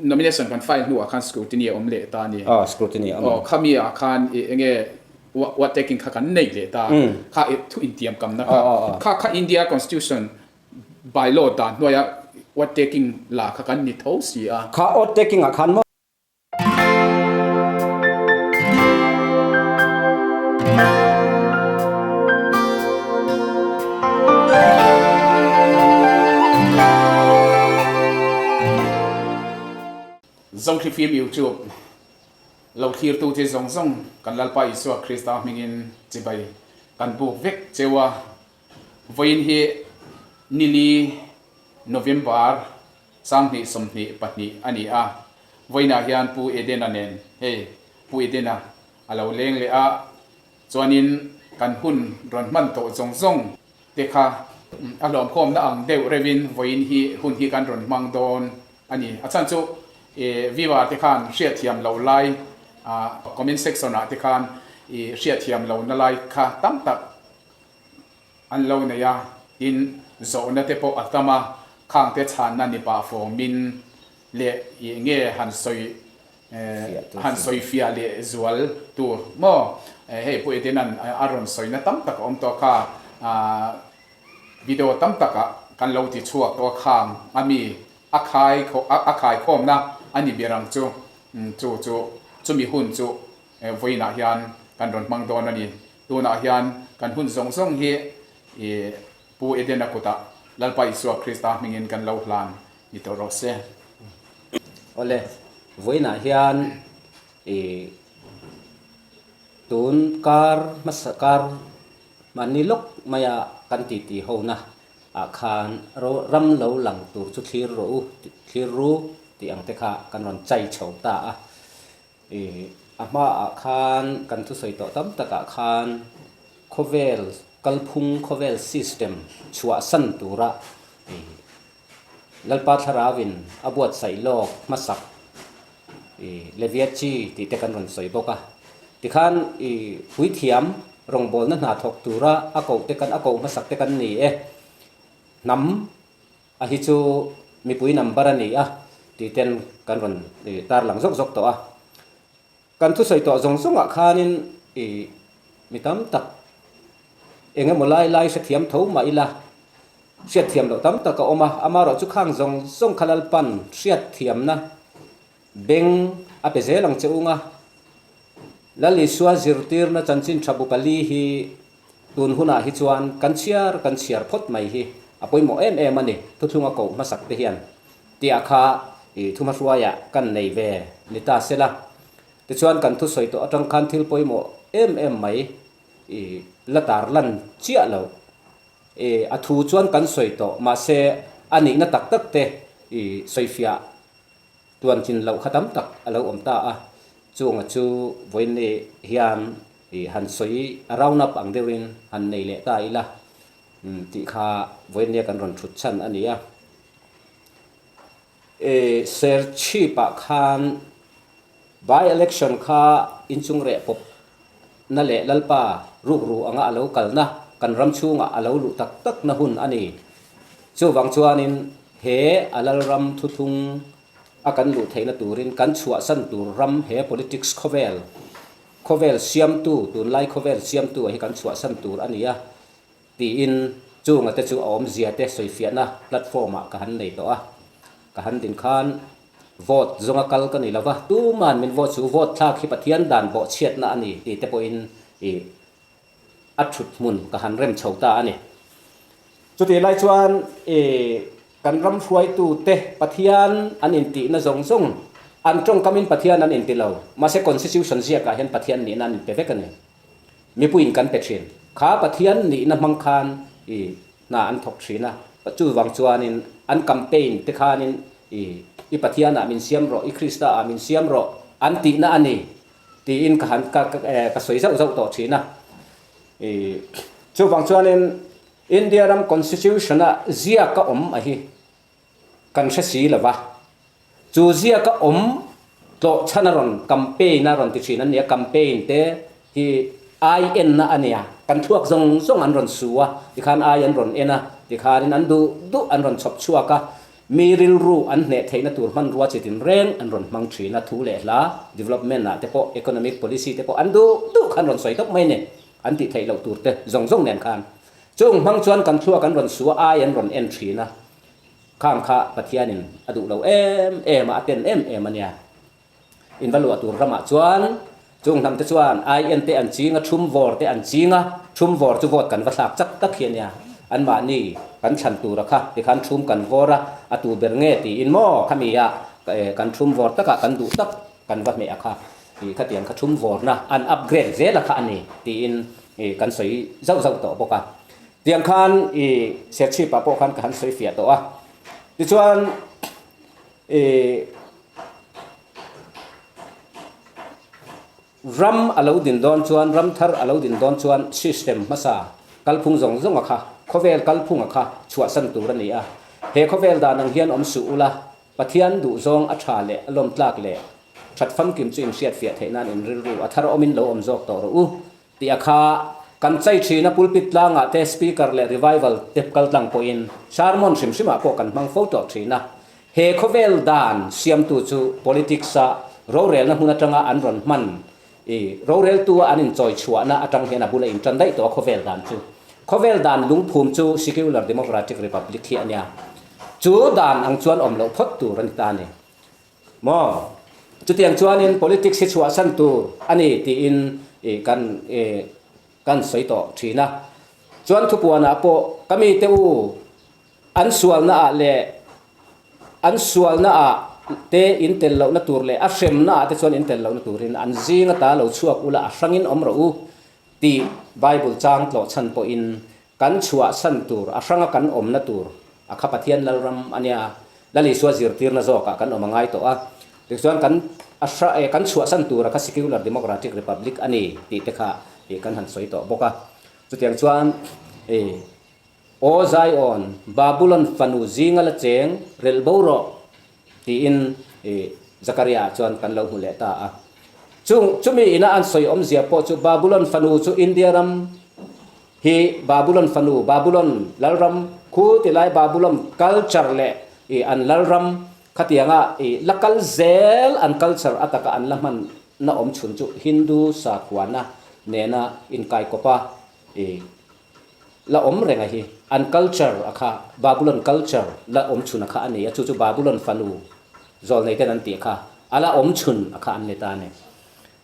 nomination kan file hnuah khan scrutiny a awm leh ta a ni. Aw, scrutiny a awm. Aw, khami ah khan i enge oath taking kha kan nei leh ta. Kha i thu intiam kamna kha. Kha kha India Constitution by law dan hnuaia oath taking la kha kan ni tho si a. Kha oath taking ah khan maw? Zothlifim YouTube lo thlirtute zawng zawng kan Lalpa Isua Krista hmingin chibai kan buk vek cheu a. Vawiin hi nili November 2024 a ni a. Vawiinah hian Pu Edena nen hei Pu Edena a lo leng leh a, chuanin kan hun rawn hman tawh zawng zawng te kha a hlawmkhawmna ang deuh reuhin vawiin hi hun hi kan rawn hmang dawn a ni. A chhan chu viewer te khan hriatthiam lo lai comment section ah te khan hriatthiam lohna lai kha tam tak An lo nei a, tin, zawhna te pawh a tam a, khangte chhanna ni pah fawmin leh ih nge han sawi han sawi fiah leh zual tur maw? Hei Pu Edena'n a rawn sawina tam tak a awm tawh kha, video tam takah kan lo ti chhuak tawh a khang a mi a khai a khaikhawmna a ni ber ang chu, chu chu chumi hun chu Vawiinah hian kan rawn hmang dawn a ni. Tunah hian kan hun zawng zawng hi i Pu Edena kutah Lalpa Isua Krista hmingin kan lo hlan ni tawh rawh se. Awle, vawiinah hian i tun kar hmasa kar mahni lawk maia kan titi hona ah khan ram lo lang tur chu thlir rawh u, thlir ru tih ang te kha kan rawn chai chho ta a. I a hmaah khan kan thusawi tawh tam takah khan khawvel kalphung, khawvel system chhuahsan tura i Lalpa Thlarauin a buatsaih lawk hmasak i Leviachi tih te kan rawn sawi bawk a. Tikhan i puithiam rawngbawlna hna thawk tura a koh te kan a koh hmasak te kan ni e. Hnam A hi chu mipui number a ni a tih ten kan rawn tarlang zawk zawk tawh a. Kan thusawi tawh zawng zawngah khanin i mi tam tak eng emaw lai lai hrethiam tho mah ila hriatthiam loh tam tak a awm a, amaherawh chu khang zawng zawng kha Lalpan hriatthiamna beng a pe zel ang che ung a. Lal Isua zirtirna chanchin tha bu pali hi Tun hunah hi chuan kan chhiar kan chhiar phawt mai hi a pawimawh em em a ni, thuthlunga koh hmasak te hian tia kha i thuhmahruaiah kan nei ve ni ta se la. Tichuan kan thusawi tawh atang khan thil pawimawh em em mai i la tar lan chiah lo. I a thu chuan kan sawi tawh mahse a nihna tak tak te i sawifiah Tuan chin loh kha tam tak a lo awm ta a, chunga chu vawiinni hian i han sawi a round up ang deuhin han nei leh ta ila tih kha vawiinnia kan rawn thut chhan a ni a. I Serchhip ah khan by election kha inchung reh pawp na leh Lalpa rukru anga a lo kalna kan ram chhungah a lo luh tak tak na hun a ni. Chuvang chuanin he a Lalram thuthlung a kan luh theihna turin kan chhuahsan tur ram he politics khawvel, khawvel siamtu, tunlai khawvel siamtu ah hi kan chhuahsan tur a ni a tiin chunga te chu a awmzia te sawifiahna platform ah ka han nei tawh a. Ka han din khan Vote zawnga kal ka ni lo va, tuman min vote chu vote thlak hi Pathian dan bawhchhiatna a ni tih te pawhin i a thut hmun ka han rem chho ta a ni. Chutih lai chuan i kan ram hruaitute Pathian an intihna zawng zawng an tawngkamin Pathian an inti lo, mahse Constitution ziakah hian Pathian nihna an inpe vek a ni. Mipuiin kan pe thin. Kha Pathian nihna hmang khan i hna an thawk thin a, chuvang chuanin an campaign te khanin i i Pathianah min siam rawh, i Krista ah min siam rawh an tihna a ni tiin ka han ka ka sawi zauh zauh tawh thin a. I chuvang chuanin India ram constitution a ziaka awm a hi kan hre si lo va, chu ziaka awm tlawh chhan a rawn campaign a rawn ti thin an ni a, campaign te hi ai enna a nia, kan thluak zawng zawng an rawn su a, tikhan ai an rawn en a, tikhanin an duh duh an rawn chhawp chhuak a. Mi rilru an hneh theihna tur hmanrua chi tinreng an rawn hmang thin a, thu leh hla, development ah te pawh, economic policy te pawh an duh duh khan rawn sawi tawp mai ni, an tih theih loh tur te zawng zawng nen khan. Chung hmang chuan kan thluak an rawn sua ai an rawn en thin a, khang kha Pathianin a duh lo em em a, a ten em em a nia. In va luah tur ramah chuan chung hnam te chuan IN te an ching a, thum vawr te an ching a, thum vawr chu vote kan va thlak chak tak hi a nia. Anmahni kan thlan tura kha tikhan thum kan vawr a, a tu ber nge tiin maw khami ah kan thum vawr takah kan duh tak kan va hmeh a kha ih khatiang kha thum vawrna an upgrade zel a kha a ni tiin ih kan sawi zauh zauh tawh bawk a. Tiang khan ih Serchhip ah pawh khan ka han sawi fiah tawh a. Tichuan. I ram a lo din dawn chuan, ram thar a lo din dawn chuan system hmasa kalphung zawng zawng a kha, khawvel kalphung a kha chhuahsan tur a ni a. He khawvel dan ang hian awm suh ula, Pathian duhzawng a tha leh a lawmtlak leh that famkim chu inhriatfiah theih nan in rilru a thar awmin lo awm zawk tawh rawh u. Tih a kha kan chai thin a, pulpit tlangah te speaker leh revival te kal tlang pawhin sermon hrim hrimah pawh kan hmang fo tawh thin a. He khawvel dan siamtu chu politics a rorelna hmun atanga an rawn hman i roreltu a an inchawi chhuahna atang hian a bula intan daih tawh a khawvel dan chu. Khawvel dan lungphum chu secular democratic republic hi a nia. Chu dan ang chuan awm loh phawt tur a ni ta a ni. Maw? Chutiang chuanin politics hi chhuahsan tur a ni tiin kan kan sawi tawh thin a. Chuan thupuanah pawh ka mite u an sualnaah leh an sualnaah te in tel lohna tur leh a hremnaah te chuan in tel lohna turin an zing ata lo chhuak ula a hrangin awm rawh u tih Bible chang tlawh chhan pawhin Kan chhuahsan tur, a hranga kan awmna tur a kha Pathian Lalram a nia, Lal Isua zirtirna zawkah kan awm a ngai tawh a. Tichuan kan a hra eh kan chhuahsan tur a kha Secular Democratic Republic a ni tih te kha ih kan han sawi tawh bawk a. Chutiang chuan ih Aw Zion, Babulon fanu zinga la cheng relh bo rawh tiin ih Zakaria ah chuan kan lo hmu leh ta a. Chung chumi ina an sawi awmzia pawh chu Babulon fanu chu India ram Hi Babulon fanu, Babulon lalram khu ti lai Babulon culture leh i an lalram khatianga i la kal zel an culture ataka an la hman na awm chhun chu Hindu sakhuana nena inkaikawpa i la awm reng a hi. An culture a kha Babulon culture la awm chhun a kha a ni a, chu chu Babulon fanu zawlnei ten an tih kha a la awm chhun a kha an ni ta a ni.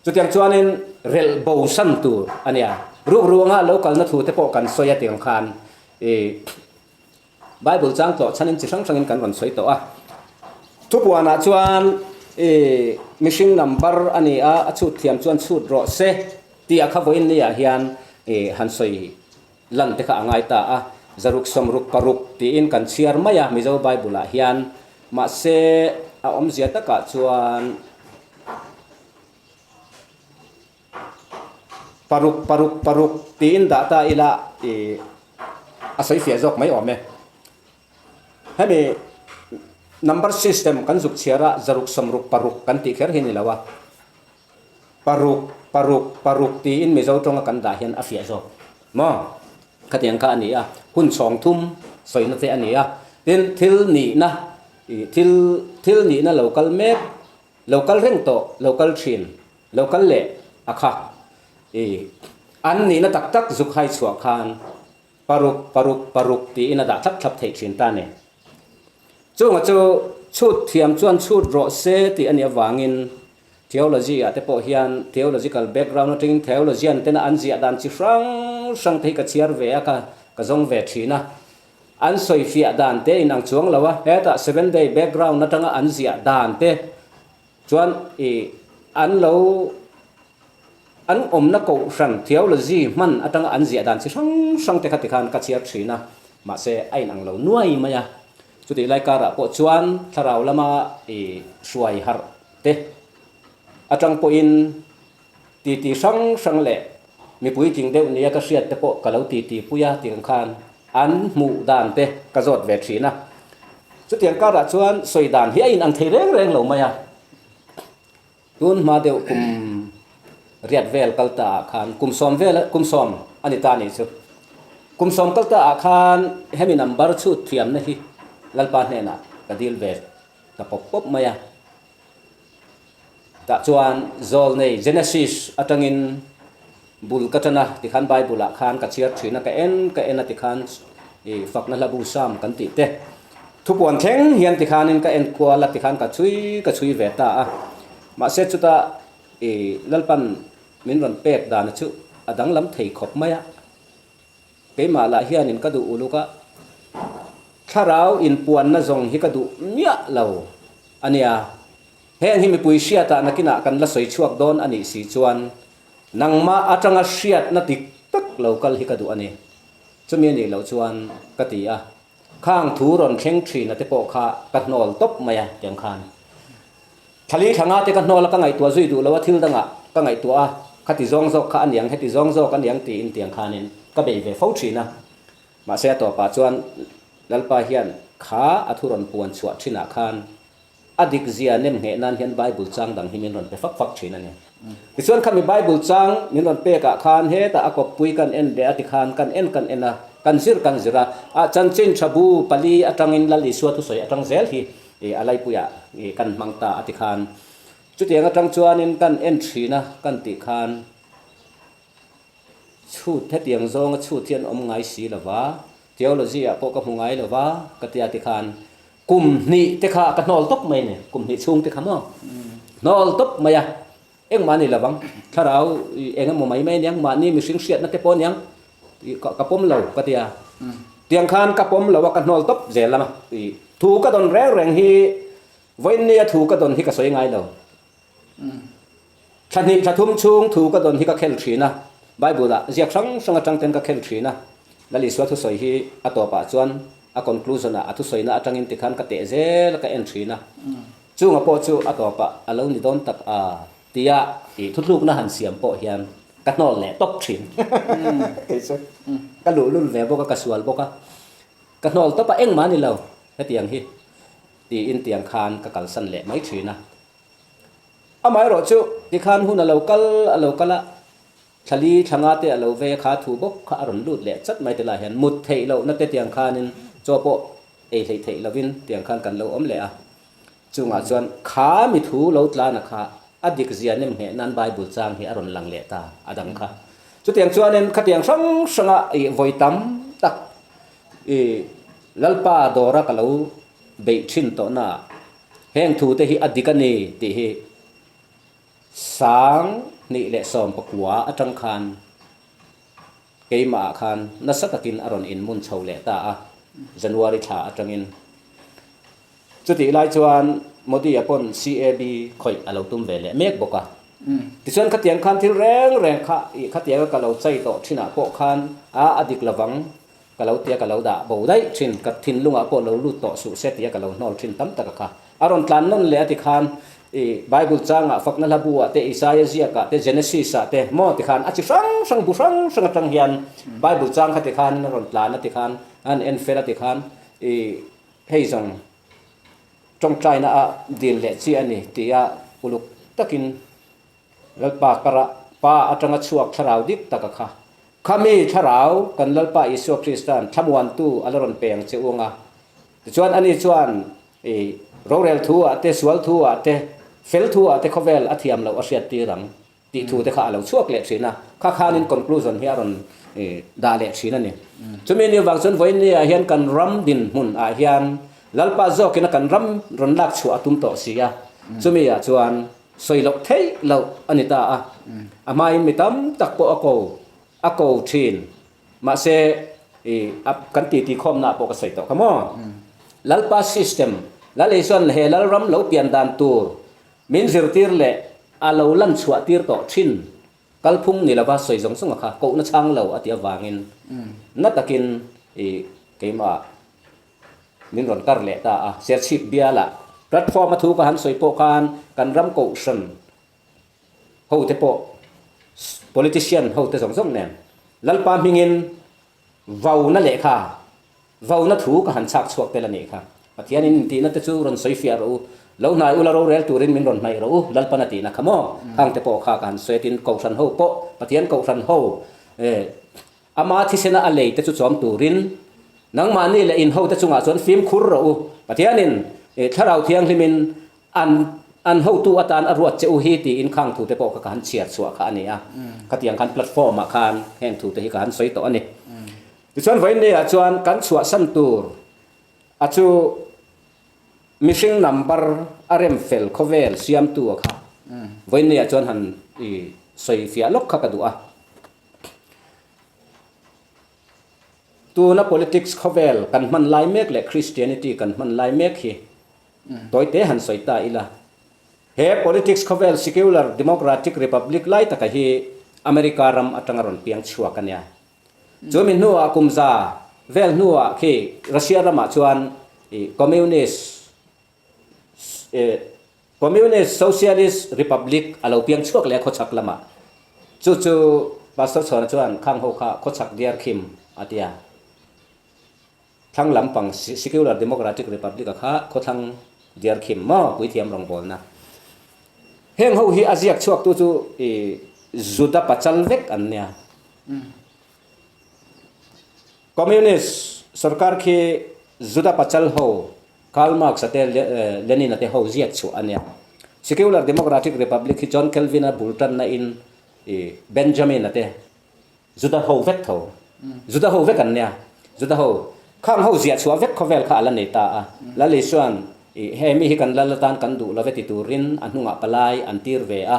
Chutiang chuanin relh bo san tur a nia. Rukruanga lo kalna thu te pawh kan sawi a tiang khan i Bible chang tlawh chhanin chi hrang hrangin kan rawn sawi tawh a. Thupuanah chuan i mihring number a ni a, a chhut thiam chuan chhut rawh se tih a kha vawiin ni ah hian i han sawi lan te kha a ngai ta a. Zaruk sawmruk paruk tiin kan chhiar mai a Mizo Bible ah hian. Mahse a awmzia takah chuan. Paruk paruk paruk tiin dah ta ila ih a sawi fiah zawk mai awm e. Hemi number system kan zuk chhiar a zaruk sawmruk paruk kan tih kher hi ni lo a. Paruk paruk paruk tiin Mizo tawnga kan dah hian a fiah zawk maw? Khatiang kha a ni a, hun chhawng thum sawina te a ni a. Tin thil nihna ih thil thil nihna lo kal mek Lo kal reng tawh, lo kal thin, lo kal leh a kha. I an nihna tak tak zuk hai chhuah khan paruk, paruk, paruk tiin a dah thlap thlap theih thin ta ni. Chunga chu chhut thiam chuan chhut rawh se tih a nih avangin theology ah te pawh hian theological background atangin theologian tena an ziah dan chi hrang hrang te hi ka chhiar ve a, ka ka zawng ve thin a. An sawi fiah dan te inang chuang lo a, hetah Seven Day background atanga an ziah dan te chuan i an lo an awmna kohhran theology hman atanga an ziah dan chi hrang hrang te kha tikhan ka chhiar thin a, mahse a inang lo nuai mai a. Chutih lai karah pawh chuan thlarau lama i hruai harh te atang pawhin Titi hrang hrang leh mipui tling deuh nia ka hriat te pawh ka lo titi pui a tih ang khan an hmuh dan te ka zawt ve thin a. Chutiang karah chuan sawi dan hi a inang thei reng reng lo mai a. Tun hma deuh kum riat vel kal ta ah khan kum sawm vel kum sawm a ni ta nih chu. Kum sawm kal ta ah khan hemi number chhut thiamna hi Lalpa hnenah. ka dil ve ta pawp pawp mai a. Tah chuan Zawlnei Genesis atangin bul ka tan a, tikhan Bible ah khan ka chhiar thin a, ka en ka en a tikhan i fakna hla bu Psalm kan tih te thupuan thleng hian tikhanin ka en kual a, tikhan ka chhui ka chhui ve ta a. Mahse chuta i Lalpan min rawn pek dana chu a danglam thei khawp mai a. Keimah lah hianin ka duh uluk a, thlarau inpuanna zawng hi ka duh miah lo a nia. Heng hi mipui hriatah nakinah kan la sawi chhuak dawn a nih si chuan nangmah atanga hriatna dik tak lo kal hi ka duh a ni. Chumi a nih loh chuan ka ti a, khang thu rawn thleng thina te pawh kha ka hnawl tawp mai a tiang khan. Thlali thlanga te ka hnawl a ka ngaihtuah zui duh lo a thil dangah ka ngaihtuah a, khati zawng zawk kha a niang heti zawng zawk a niang tiin tiang khanin ka bei ve fo thin a. Mahse a tawpah chuan Lalpa hian kha a thu rawn puan chhuah thinah khan a dik zia nem ngheh nan hian Bible chang dang hi min rawn pe fak fak thin a ni. Tichuan khami Bible chang min rawn pekah khan hetah a kawppui kan en leh a tikhan kan en kan en a, kan zir kan zir a, a chanchin tha bu pali atangin Lal Isua thusawi atang zel hi I a laipuiah i kan hmang ta a ti khan chutiang atang chuanin kan en thin a kan tih khan chhut hetiang zawnga chhut hi an awm ngai si lo va, theology ah pawh ka hmu ngai lo va ka tia ti khan kum hnih te kha ka hnawl tawp mai ni, kum hnih chhung te kha maw hnawl tawp mai a, engmah ni lovang thlarau eng emaw mai mai aniang mahni mihring hriatna te pawh aniang ka pawm lo ka tia tiang khan ka pawm lo a ka hnawl tawp zel a thu ka dawn reng reng hi vawiinnia thu ka dawn hi ka sawi ngai lo thla hnih thla thum chhung thu ka dawn hi ka khel thin a bible ah ziak hrang hrang atang ten ka khel thin a Lal Isua thusawi hi a tawpah chuan a conclusion ah a thusawina atangin tikhan ka teh zel a ka en thin a Chunga pawh chu a tawpah a lo ni dawn tak a tia i thutlukna han siam pawh hian ka hnawl leh tawp thin. Kei chu ka luhlul ve bawk a, ka sual bawk a, ka hnawl tawp a engmah a ni lo hetiang hi tiin tiang khan ka kalsan leh mai thin a. Amaherawh chu tikhan hun a lo kal a lo kal a, Thlali thlanga te a lo vei a kha thu bawk kha a rawn lut leh chat mai te lah hian mut theih lohna te tiang khanin chaw pawh ei hleih theih lovin tiang khan kan lo awm leh a. Chungah chuan kha mi thu lo tlana kha a dik zia nem ngheh nan Bible chang hi a rawn lang leh ta a dang kha. Chutiang chuanin khatiang hrang hranga ih vawi tam tak ih Lalpa dawra ka lo beih thin tawhna heng thu te hi a dik a ni tih hi 2019 atang khan keimahah khan nasa takin a rawn inmun chho leh ta a, January thla atangin. Chutih lai chuan Modi-a pawn CAB khawih a lo tum ve leh mek bawk a. Tichuan khatiang khan thil reng reng kha ih khatianga ka lo chai tawh thinah pawh khan a a dik lovang ka lo tia ka lo dah bo daih thin, ka thinlungah pawh lo lut tawh suh se tia ka lo hnawl thin tam tak a kha. A rawn tlan nawn leh a ti khan i Bible changah fakna hla bu ah te, Isaiah ziak ah te, Genesis ah te maw ti khan a chi hrang hrang bu hrang hrang atang hian Bible chang kha ti khan a rawn tlan a ti khan an en fel a ti khan i hei zawng tawngtaina a dil leh chi a ni tia uluk takin Lalpa kara Pa atanga chhuak thlarau dik taka kha. Khami thlarau kan Lalpa Isua Krista'n thlamuantu a la rawn pe ang che u anga. Tichuan ani chuan i rorel thu ah te, sual thu ah te, fel thu ah te khawvel a thiam loh a hriat tir ang tih thu te kha a lo chhuak leh thin a. Kha khanin conclusion hi a rawn dah leh thin a ni. Chumi ni vang chuan vawiin ni ah hian kan ram dinhmun ah hian Lalpa zawkina kan ram rawn lak chhuah a tum tawh si a. Chumi ah chuan Sawi loh theih loh a ni ta a, a hmain mi tam tak pawh a ko a ko thin. Mahse, i a kan titi khawmnaah pawh ka sawi tawh kha maw? Lalpa system, Lal Isuan he Lalram lo pian dan tur min zirtir leh a lo lan chhuah tir tawh thin kalphung ni lova sawi zawng zawng a kha kohna chhang lo a tih avangin na takin i keimah Min rawn kar leh ta a, Serchhip bialah platform a thu ka han sawi pawh khan kan ram kohhran hote pawh politician hote zawng zawng nen Lalpa hmingin vauna lehkha, vauna thu ka han chhak chhuak tel a nih kha. Pathianin intihna te chu rawn sawi fiah rawh u, lo hnai ula rorel turin min rawn hnaih rawh u, Lalpan a tihna kha maw? Khangte pawh kha ka han sawi a tin kohhran ho pawh Pathian kohhran ho eh ama thisena a lei te chu chawm turin. Nangmahni leh in hote chungah chuan fimkhur rawh u. Pathianin Thlarau Thianghlimin an an hotu atan a ruat che u hi tiin khang thute pawh kha ka han chhiar chhuah kha a ni a. Khatiang khan platform ah khan heng thute hi ka han sawi tawh a ni. Tichuan vawiinniah chuan kan chhuahsan tur a chu mihring number a rem fel khawvel siamtu a kha vawiinniah chuan han i sawi fiah lawk kha ka duh a. Tuna politics khawvel kan hman lai mek leh Christianity kan hman lai mek hi tawite han sawi ta ila. He politics khawvel secular democratic republic lai taka hi America ram atanga rawn piang chhuak a nia. Chu mi hnuah kum za vel hnuah khi Russia ramah chuan communist Communist Socialist Republic a lo piang chhuak leh a khawchhak lamah. Chu chu Pastor Chhuana chuan khang ho kha khawchhak diar khim a ti a. Thlang lampang Secular Democratic Republic a kha khawthlang diar khim maw puithiam rawngbawlna. Heng ho hi a ziak chhuaktu chu i Juda pachal vek an nia. Communist sorkar khi Juda pachal ho Karl Marx-a te Lenin-a te ho ziak chhuah a nia. Secular Democratic Republic hi John Calvin-a bul tanna in Benjamin-a te Juda ho vek tho. Juda ho vek an nia. Juda ho khang ho ziah chhuah vek khawvel kha a la nei ta a. Lal Isua'n he mi hi kan lal atan kan duh lo ve ti turin a hnungah palai an tir ve a.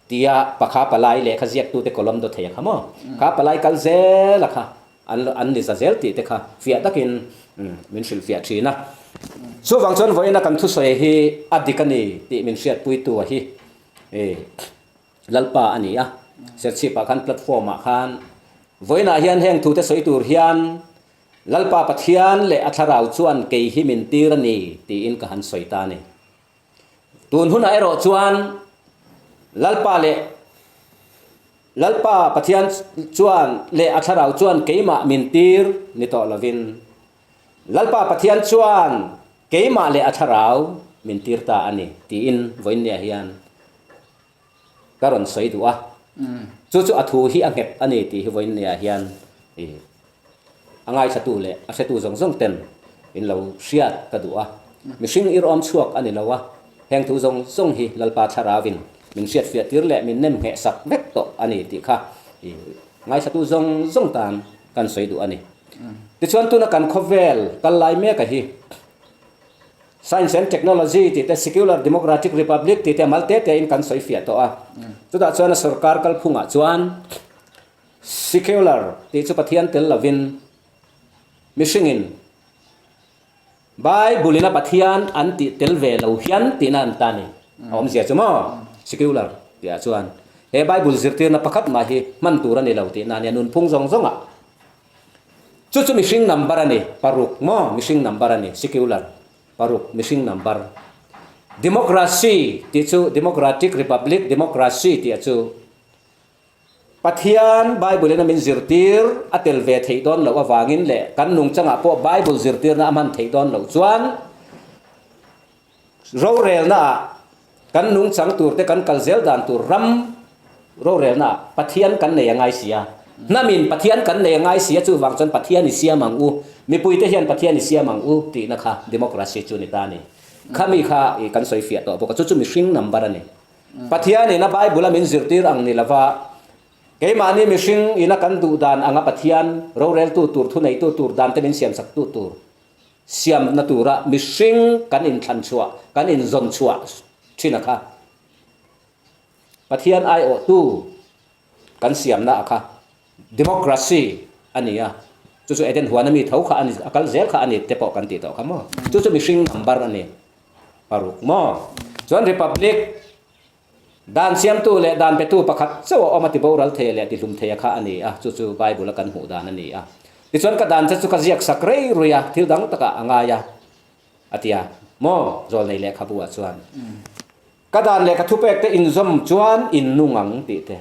Tia pakha palai lehkha ziaktute column dawt thei a kha maw? Kha palai kal zel a kha an an ni za zel tih te kha fiah takin min hrilh fiah thin a. Chuvang chuan vawiina kan thusawi hi a dik a ni tih min hriatpuitu a hi Lalpa a ni a. Serchhipah khan platform ah khan vawiinah hian heng thute sawi tur hian Lalpa Pathian leh a thlarau chuan kei hi min tir a ni tiin ka han sawi ta a ni. Tun hunah erawh chuan Lalpa leh Lalpa Pathian chuan leh a thlarau chuan keimah min tir ni tawh lovin Lalpa Pathian chuan keimah leh a thlarau min tir ta a ni tiin vawiinniah hian ka rawn sawi duh a. Chu chu a thu hi a nghet a ni tih hi vawiinniah hian A ngaithlatu leh a hretu zawng zawng ten in lo hriat ka duh a, mihring irawm chhuak a ni lo a, heng thu zawng zawng hi Lalpa Thlarauin min hriatfiah tir leh min nem ngheh sak vek tawh a ni tih kha i ngaithlatu zawng zawng tan kan sawi duh a ni. Tichuan tuna kan khawvel kal lai mek a hi Science and Technology tih te Secular Democratic Republic tih te mal te te in kan sawi fiah tawh a, chutah chuan a sorkar kalphungah chuan Secular tih chu Pathian tel lovin mihringin Bible-in a Pathian an tih tel ve lo hian tihna an ta ni. A awmzia chu maw? Secular tihah chuan he Bible zirtirna pakhat mah hi hman tur a ni lo tihna a nia, nunphung zawng zawngah. Chu chu mihring number a ni, paruk maw? Mihring number a ni, secular, paruk, mihring number. Democracy tih chu Democratic Republic, Democracy tihah chu Pathian Bible-in a min zirtir a tel ve theih dawn loh avangin leh kan nungchangah pawh Bible zirtirna a hman theih dawn loh chuan rorelnaah kan nungchang turte kan kal zel dan tur ram rorelnaah Pathian kan nei a ngai si a. Hnamin Pathian kan nei a ngai si a, chuvang chuan Pathian i siam ang u, mipuite hian Pathian i siam ang u tihna kha democracy chu ni ta a ni. Khami kha kan sawi fiah tawh bawk a, chu chu mihring number a ni. Pathianin a Bible a min zirtir ang ni lova, keimahni mihring ina kan duh dan anga Pathian roreltu tur, thuneitu tur, dante min siamsaktu tur siamna tura mihring kan inthlan chhuah, kan inzawn chhuah thin a kha. Pathian aiawhtu kan siamna a kha democracy a ni a, chu chu Eden huana mi tho kha a ni, a kal zel kha a ni te pawh kan tih tawh kha maw? Chu chu mihring number a ni. Paruk maw? Chuan Republic dan siamtu leh dan petu pakhat chauh a awm a ti boral thei leh ti hlum thei a kha a ni a, chu chu Bible a kan hmuh dan a ni a. Tichuan ka dan che chu ka ziak sak rei rui a, thil dang takah a ngai a, a ti a maw? Zawlnei lehkhabu ah chuan ka dan leh ka thupek te inzawm chuan in nung ang tih te.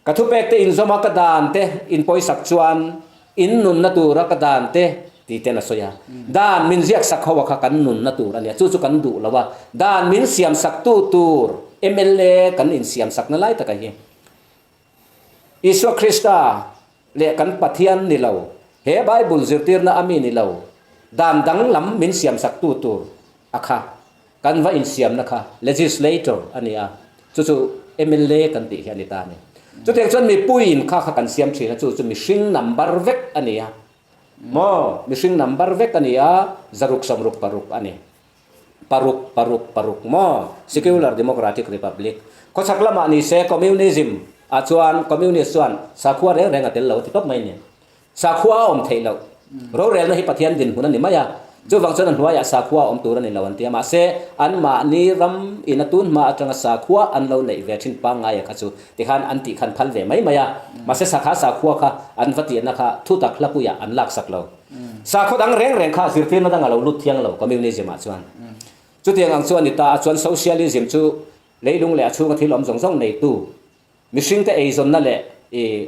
Ka thupek te inzawm a ka dan te inpawisak chuan in nunna tura ka dan te ti ten a sawi a. Dan min ziak sak ho a kha kan nunna tur a nia, chu chu kan duh lo a. Dan min siam sak tu tur mla kan insiam sakna lai taka hi Isua Krista leh kan Pathian ni lo. He Bible zirtirna a mi ni lo, dan danglam min siamsaktu tur a kha kan va insiamna kha legislator a ni a, chu chu mla kan tih hi a ni ta a ni. Chutiang chuan mipuiin kha kha kan siam thin a, chu chu mihring number vek a ni a. Maw? Mihring number vek a ni a, zaruk sawmruk paruk a ni. Paruk, paruk, paruk maw? Secular Democratic Republic. Khawchhak lamah ni se Communism ah chuan Communist chuan sakhua reng reng a tel lo a ti tawp mai ni. Sakhua a awm theih loh. Rorelna hi Pathian dinhmun a ni mai a. Chuvang chuan a hnuaiah sakhua a awm tur a ni lo an ti a. Mahse, anmahni ram ina tun hma atanga sakhua an lo neih ve thin pangngai a kha chu tikhan an tih khan phal ve mai mai a. Mahse, sakha sakhua kha an va tihna kha thutak hlapuiah an laksak lo. Sakhaw dang reng reng kha zirtirna dang a lo lut thiang lo Communism ah chuan. Chutiang ang chu a ni ta a chuan Socialism chu leilung leh a chhunga thil awm zawng zawng neitu mihringte eizawnna leh i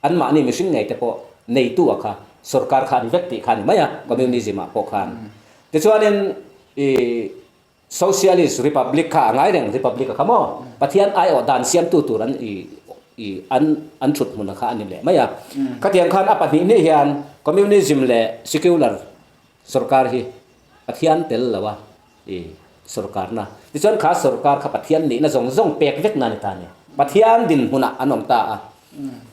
anmahni mihring ngei te pawh neitu a kha sorkar kha a ni vek tih kha a ni mai a Communism ah pawh khan. Tichuanin i Socialist Republic kha a ngai reng, Republic a kha maw? Pathian aiawh dan siamtu tur an i i an an thut hmun a kha a ni leh mai a. Khatiang khan a pahnihnih hian Communism leh Secular sorkar hi Pathian tel lo a i sorkarna. Tichuan kha sorkar kha Pathian nihna zawng zawng pek vekna a ni ta a ni. Pathian dinhmunah an awm ta a.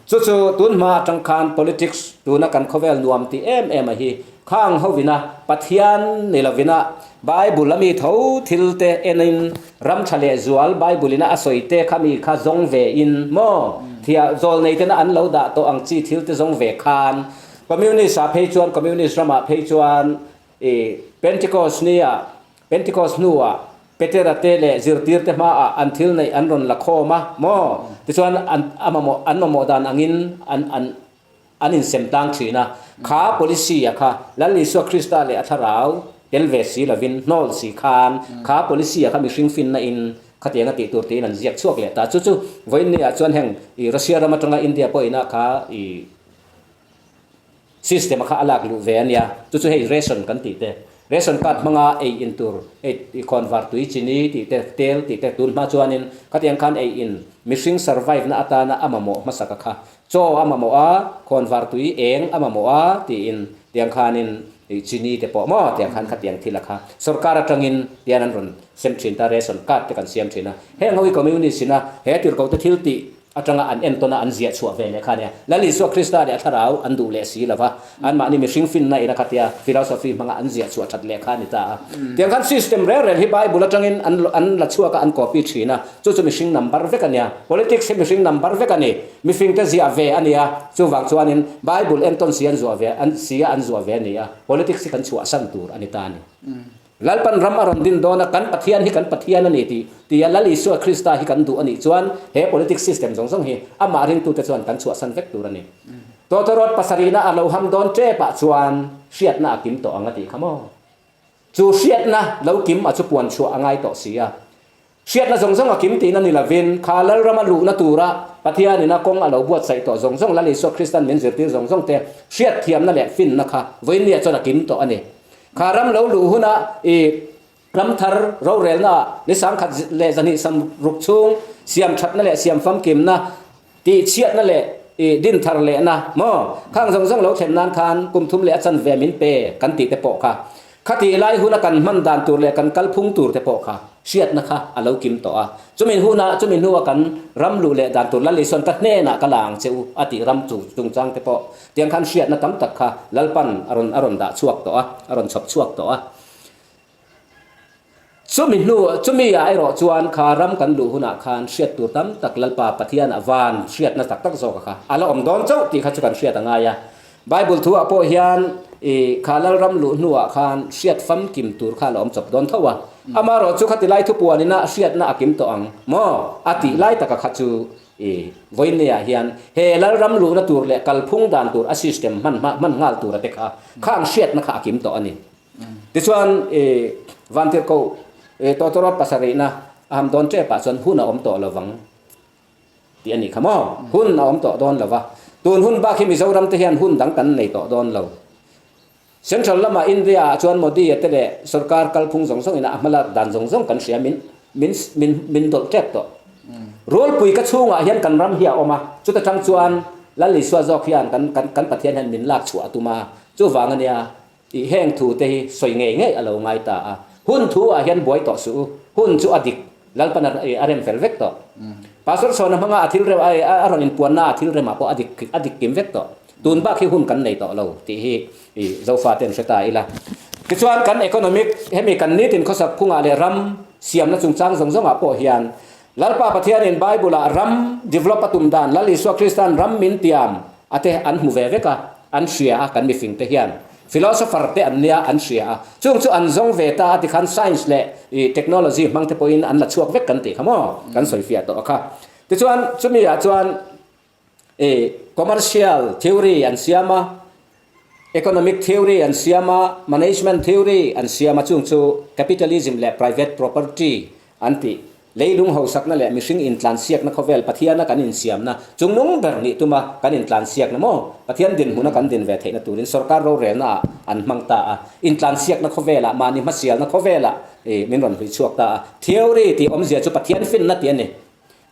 Chu chu tun hma atang khan politics tuna kan khawvel nuam tih em em a hi khang hovina Pathian ni lovina Bible a mi tho thil te enin ram tha leh zual Bible ina a sawi te kha mi kha zawng ve in maw thia zawl nei tena an lo dah tawh ang chi thil te zawng ve khan Communist ah phei chuan Communist ramah phei chuan i Pentecost nia Pentecost hnuah Petera te leh zirtirte hmaah an thil neih an rawn la khawm a maw? Tichuan an a mamawh an mamawh dan angin an an an insem tlang thin a. Kha policy-a kha Lal Isua Krista leh a thlarau tel ve si lovin hnawl si khan kha policy-a kha mihring finna in khatiang a tih tur tiin an ziak chhuak leh ta. Chu chu vawiinniah chuan heng i Russia ram atanga India pawhin a kha i System a kha a lak luh ve a nia, chu chu hei ration kan tih te, ration card hmanga ei in tur, hei khawnvar tui chini tih te, tel tih te tun hma chuanin khatiang khan ei in mihring survive na atana a mamawh hmasa ka kha, chaw a mamawh a, khawnvar tui eng a mamawh a tiin tiang khanin chini te pawh maw tiang khan khatiang thil a kha sorkar atangin tian an rawn sem thin ta ration card te kan siam thin a, heng ho hi communist ina he tirhkoh te thil tih Atanga an entawna an ziah chhuah ve leh kha nia. Lal Isua Krista leh a thlarau an duh leh si lo va, anmahni mihring finna ina khatia philosophy hmanga an ziah chhuah that leh kha a ni ta a. Tiang khan system reng reng hi Bible atangin an an la chhuak a, an copy thin a, chu chu mihring number vek a nia. Politics hi mihring number vek a ni. Mifingte ziah ve a nia. Chuvang chuanin Bible entawn si an zuah ve an si a an zuah ve a ni a. Politics hi kan chhuahsan tur a ni ta a ni. Lalpan ram a rawn din dawn a, kan Pathian hi kan Pathian a ni tih tia Lal Isua Krista hi kan duh a nih chuan he politics system zawng zawng hi amah ringtute chuan kan chhuahsan vek tur a ni. Tawtawrawt pasarihna a lo ham dawn tepah chuan hriatna a kim tawh ang a tih kha maw? Chu hriatna lo kim a chu puan chhuah a ngai tawh si a. Hriatna zawng zawng a kim tihna ni lovin, kha Lalrama luhna tura Pathianin a kawng a lo buatsaih tawh zawng zawng, Lal Isua Kristan min zirtir zawng zawng te hriatthiamna leh finna kha vawiinniah chuan a kim tawh a ni. Kha ram lo luh huna i ram thar rorelnaah ni sangkhat leh zahnih sam ruk chhung siamthatna leh siam famkimna, tihchhiatna leh i din thar lehna maw khang zawng zawng lo thlen nan khan kum thum leh a chanve min pe kan tih te pawh kha khatih lai huna kan hman dan tur leh kan kalphung tur te pawh kha hriatna kha a lo kim tawh a. Chumi huna chumi hnua kan ram luh leh dan tur Lal Isuan ka hnenah ka la ang che u a tih ram chu chungchang te pawh tiang khan hriatna tam tak kha Lalpan a rawn a rawn dah chhuak tawh a, a rawn chhawp chhuak tawh a. Chumi hnu, chumi ah erawh chuan kha ram kan luh hunah khan hriat tur tam tak Lalpa Pathian ah van hriatna tak tak zawk a kha a la awm dawn chauh tih kha chu kan hriat a ngai a. Bible thu ah pawh hian i kha Lalram luh hnu ah khan hriat famkim tur kha a la awm chawp dawn tho a. Amaherawh chu khati lai thupuan ina hriatna a kim tawh ang maw a tih lai taka kha chu i vawiinni ah hian he Lalram luhna tur leh kalphung dan tur a system hman hman nghal tur a te kha khang hriatna kha a kim tawh a ni. Tichuan, i Vantirhkoh tawtawrawt pasarihna a ham dawn tepah chuan hun a awm tawh lo vang tih a nih kha maw? Hun a awm tawh dawn lo va. Tun hun bak hi Mizoram te hian hun dang kan nei tawh dawn lo. Central lamah India ah chuan Modi a te leh sorkar kalphung zawng zawng ina a hmalak dan zawng zawng kan hria min min min min dawlh tep tawh. Rualpui ka chhungah hian kan ram hi a awm a, chuta tang chuan. Lal Isua zawk hian kan kan kan Pathian hian min lak chhuah a tum a, chuvang a nia i heng thu te hi sawi ngei ngei a lo ngai ta a. Hun thu ah hian buai tawh suh u, hun chu a dik, Lalpan a a rem fel vek tawh. Pastor Chhawna hmanga a thil rem a a rawn inpuanna a thil remah pawh a dik a dik kim vek tawh. Tun bak hi hun kan nei tawh lo tih hi i Zofa ten hre ta ila. Tichuan kan economic hemi kan nitin khawsak phungah leh ram siamna chungchang zawng zawngah pawh hian Lalpa Pathianin Bible-ah ram develop a tum dan Lal Isua Krista'n ram min tiam a te an hmu ve vek a, an hria a kan mifing te hian. Philosopher te an nia an hria a. Chung chu an zawng ve ta a tikhan science leh i technology hmang te pawhin an la chhuak vek kan tih kha maw? Kan sawifiah tawh a kha. Tichuan chumi ah chuan i commercial theory an siam a, economic theory an siam a, management theory an siam a chung chu capitalism leh private property an tih. Leilung hausakna leh mihring intlansiakna khawvel Pathiana kan insiamna chungnung ber nih tuma kan intlansiakna maw? Pathian dinhmuna kan din ve theihna turin sorkar rorelna ah an hmang ta a, intlansiakna khawvelah mahni hmasialna khawvelah i min rawn hlui chhuak ta a. Theory tih awmzia chu Pathian finna tih a ni.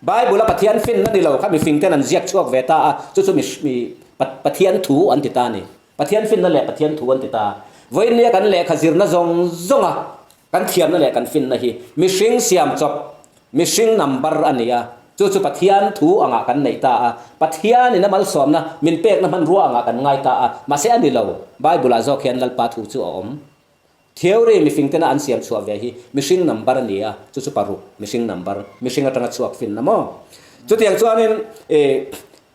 Bible-a Pathian finna ni lo kha mifing ten an ziak chhuak ve ta a, chu chu mi Pathian thu an ti ta a ni. Pathian finna leh Pathian thu an ti ta. Vawinia kan lehkha zirna zawng zawnga kan thiamna leh kan finna hi mihring siam chawp, mihring number a ni a, chu chu Pathian thu angah kan neih ta a, Pathianin a malsawmna min pekna hmanrua angah kan ngai ta a, mahse a ni lo, Bible-ah zawk hian Lalpa thu chu a awm. Theory mifing tena an siam chhuah ve hi mihring number a ni a, chu chu paruk mihring number, mihring atanga chhuak finna maw? Chutiang chuanin ih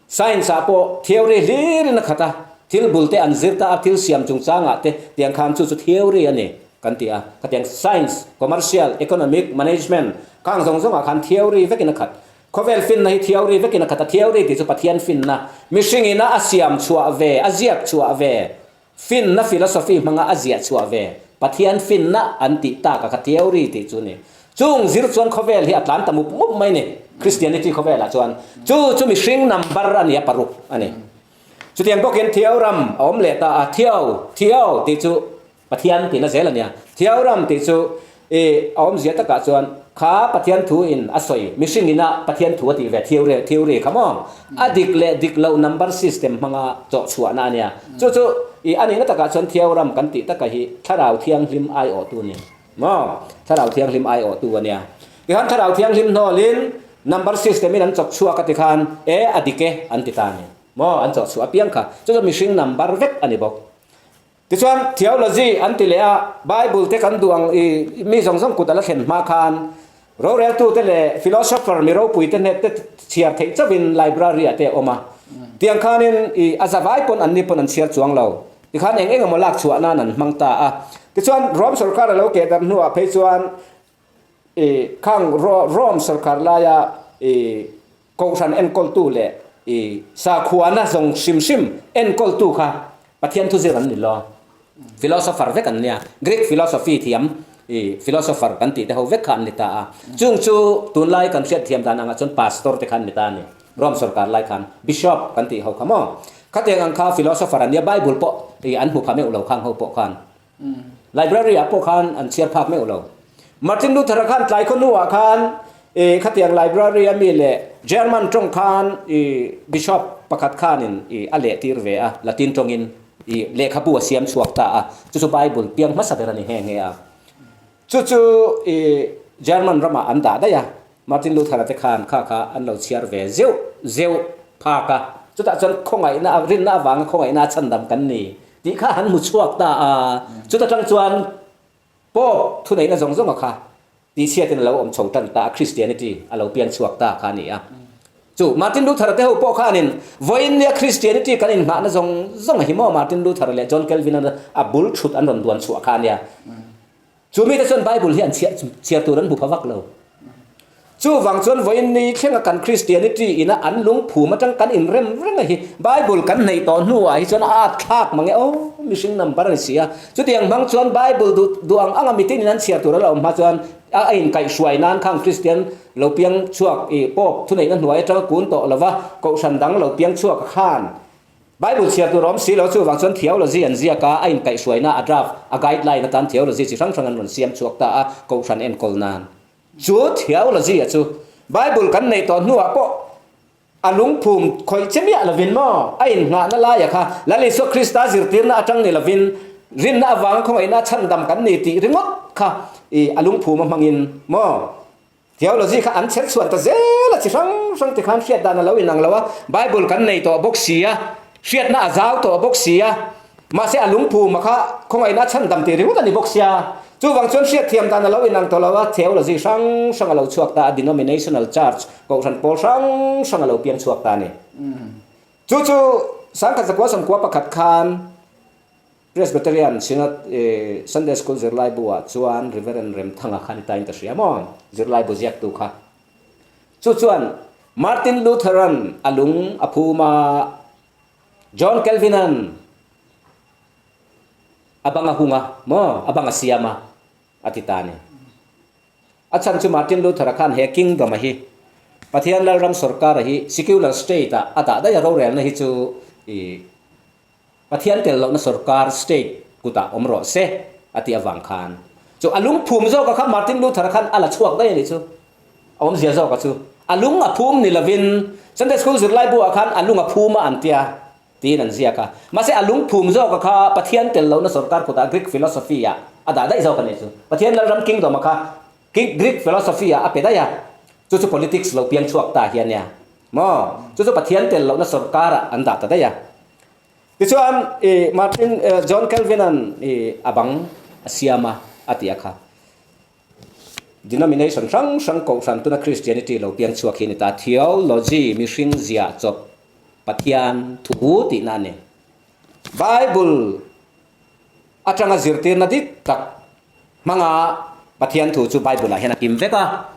science ah pawh theory hlirin a khat a, thil bul te an zir ta a, thil siam chungchangah te tiang khan chu chu theory a ni kan ti a, khatiang science, commercial, economic, management khang zawng zawngah khan theory vekin a khat. Khawvel finna hi theory vekin a khat a, theory tih chu Pathian finna, mihringina a siam chhuah ve, a ziak chhuah ve, Finna philosophy hmanga a ziah chhuah ve, Pathian finna an tih tak a kha theory tih chu ni. Chung zir chuan khawvel hi a tlan ta mup mup mai ni, Christianity khawvelah chuan. Chu chu mihring number a ni a, paruk a ni. Chutiang bawkin Theoram a awm leh ta a, Theo, Theo tih chu Pathian tihna zel a nia. Theoram tih chu I a awmzia takah chuan kha Pathian thu in a sawi, mihring ina Pathian thu a tih ve theory theory kha maw? A dik leh dik loh number system hmanga chawh chhuahna a nia. Chu chu i a nihna takah chuan theoram kan tih taka hi Thlarau Thianghlim aiawhtu a ni maw? Thlarau Thianghlim aiawhtu a nia. Tikhan Thlarau Thianghlim hnawlin number system in an chawk chhuak a tikhan e a dik e an ti ta a ni maw? An chawh chhuah apiang kha. Chu chu mihring number vek a ni bawk. Tichuan, theology an ti leh a, Bible te kan duh ang i mi zawng zawng kut a la thlen hma khan roreltute leh philosopher mi ropui te hnet te chhiar theih chauhin library ah te a awm a. Tiang khanin i a zavai pawn anni pawn an chhiar chuang lo. Tikhan eng eng emaw lak chhuah nan an hmang ta a. Tichuan, Rome sorkar a lo keh darh hnuah phei chuan i khang Rome sorkar laia i Kohhran enkawltu leh i sakhuana zawng hrim hrim enkawltu kha Pathian thuzir an ni lo. Philosopher vek an nia. Greek philosophy thiam i philosopher kan tih te ho vek kha an ni ta a. Chung chu tunlai kan hriat thiam dan angah chuan pastor te kha an ni ta a ni. Rome sorkar lai khan bishop kan tih ho kha maw. Khatiang ang kha philosopher an nia Bible pawh i an hmu pha meuh lo khang ho pawh khan. Library ah pawh khan an chhiar phak meuh lo. Martin Luther-a khan tlai khaw hnuah khan i khatiang library a mi leh German tawng khan i bishop pakhat khanin i a lehtir ve a, Latin tawngin i lehkhabu a siam chhuak ta a, chu chu Bible piang hmasa ber a ni nghe nghe a. Chu chu i German ramah an dah daih a, Martin Luther-a te khan kha kha an lo chhiar ve zeuh zeuh phak a, chutah chuan khawngaihna rinna avanga khawngaihna a chhandam kan ni tih kha han hmu chhuak ta a, chuta tang chuan Pope thuneihna zawng zawnga kha tihchhiatin a lo awm chho tan ta a, Christianity a lo piang chhuak ta kha a ni a. Chu Martin Luther-a te ho pawh khanin vawiin nia Christianity kan inngahna zawng zawnga hi maw Martin Luther-a leh John Calvin-a a bul thut an rawn duan chhuah kha a nia. Chu mite chuan Bible hi an chhiar tur an hmu pha vak lo. Chuvang chuan vawiin ni thlenga kan Christianity ina an lungphum atang kan inrem reng a hi Bible kan hneih tawh hnuah hi chuan a at thlak mang e aw mihring number a ni si a. Chutiang hmang chuan Bible duh duh ang anga mitin in an chhiar tur a la awm hma chuan a inkaihhruai nan khang Christian lo piang chhuak i Pope thuneihna hnuai atanga kun tawh lova kohhran dang lo piang chhuak khan Bible chhiar tur a awm si lo, chuvang chuan theology an ziak a, a inkaihhruaina a draft, a guideline atan theology chi hrang hrang an rawn siam chhuak ta a, kohhran enkawl nan. Chu theology-a chu Bible kan neih tawh hnuah pawh A lungphum khawih che miah lovin maw a innghahna laia kha Lal Isua Krista zirtirna atang ni lovin rinna avanga khawngaihna a chhandam kan ni tih ringawt kha i a lungphum a hmangin maw Theology kha an chher chhuan ta zel a, chi hrang hrang ti khan hriat dan a lo inang lo a, Bible kan nei tawh bawk si a, hriatna a zau tawh bawk si a, mahse a lungphum a kha khawngaihna a chhandam tih ringawt a ni bawk sia. Chuvang chuan hriatthiam dan a lo inang tawh lo a, theology hrang hrang a lo chhuak ta a, denominational church, kohhran pawl hrang hrang a lo piang chhuak ta a ni. Chu chu Sangkhat zakua sawmkua pakhat khan Presbyterian Synod Sunday School zirlaibu ah chuan Reverend Remthanga kha ni tain ka hria maw? Zirlaibu ziaktu kha. Chu chuan Martin Lutheran a lung a phum a, John Calvin-a'n a bang a hung a maw? A bang a siam a, a ti ta a ni. A chhan chu Martin Luther-a khan he kingdom-a hi Pathian Lalram sawrkara hi secular state-ah a dah daih a, rorelna hi chu i Pathian tel lohna sorkar, state, kutah awm rawh se a tih avang khan chu a lung phum zawka kha Martin Luther khan a la chhuak daih a nih chu. A awmzia zawka chu a lung a phum ni lovin Sunday School zirlai buah khan a lung a phum a an tia tiin an ziak a. Mahse a lung phum zawka kha Pathian tel lohna sorkar kutah Greek philosophy ah a dah daih zawk a nih chu. Pathian Lalram Kingdom a kha Greek philosophy ah a pe daih a, chu chu politics lo piang chhuak ta hi a nia. Maw? Chu chu Pathian tel lohna sorkarah an dah ta daih a. Tichuan, i Martin, John Calvin-a'n i a bang a siam a, a ti a kha. Denomination hrang hrang kohhran tuna Christianity lo piang chhuak hi a ni ta. Theology, mihring ziah chawp Pathian thu tihna a ni. Bible atanga zirtirna dik tak hmanga Pathian thu chu Bible-ah hian a kim vek a.